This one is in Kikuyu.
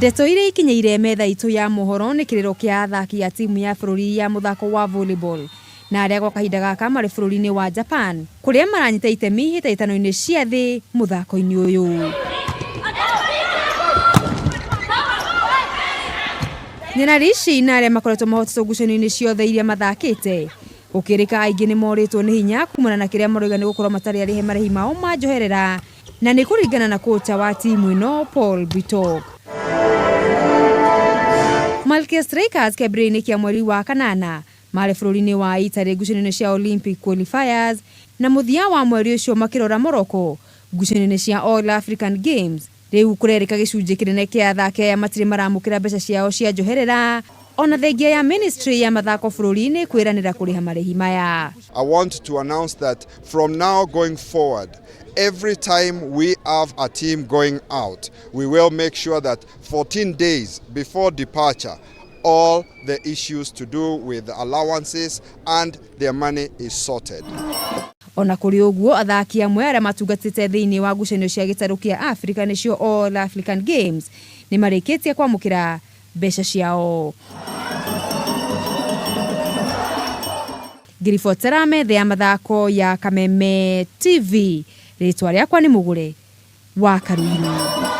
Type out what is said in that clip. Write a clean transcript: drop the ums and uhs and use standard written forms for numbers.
Ndeto iria ikinyĩire metha itũ ya mohoro nĩ kĩrĩro kĩa athaki a timu ya bũrũri ya mũthako wa volleyball na arĩa gwa kahinda gaka marĩ bũrũri-inĩ wa Japan kũrĩa maranyita itemi hĩtahĩtano-inĩ cia thĩ mũthako-inĩ ũyũ. Nyenari ici na arĩa makoretwo mahotete ngucanio-inĩ ciothe iria mathakĩte gũkĩrĩka aingĩ nĩ morĩtwo nĩ hinya kumana na kĩrĩa maroiga nĩ gũkorwo matarĩ arĩhe marĩhi mao ma njoherera na nĩ kũringana na kocha wa timu ĩno Paul Bitok. Malkia Strikers kĩambĩrĩria-inĩ kĩa mweri wa kanana marĩ bũrũri-inĩ wa Italy ngucanio-inĩ cia Olympic qualifiers na mũthia wa mweri ũcio makĩrora Morocco ngucanio-inĩ cia All African Games. Rĩu kũrerĩka gĩcunjĩ kĩnene kĩa athaki aya matirĩ maramũkĩra mbeca ciao cia njoherera ona thengia ya ministry ya mathako bũrũri-inĩ kwĩranĩra kũrĩha marĩhi maya. I want to announce that from now going forward, every time we have a team going out, we will make sure that 14 days before departure, all the issues to do with allowances and their money is sorted. Ona kũrĩ ũguo athaki amwe arĩa matungatĩte thĩinĩ wa ngucanio cia gĩtarũ kĩa Africa nĩcio All African Games nĩ marĩkĩtie kwamũkĩra mbeca ciao. Ngĩribotera metha ya mathako ya Kameme TV, rĩtwa rĩakwa nĩ Mũgũre wa Karuiru.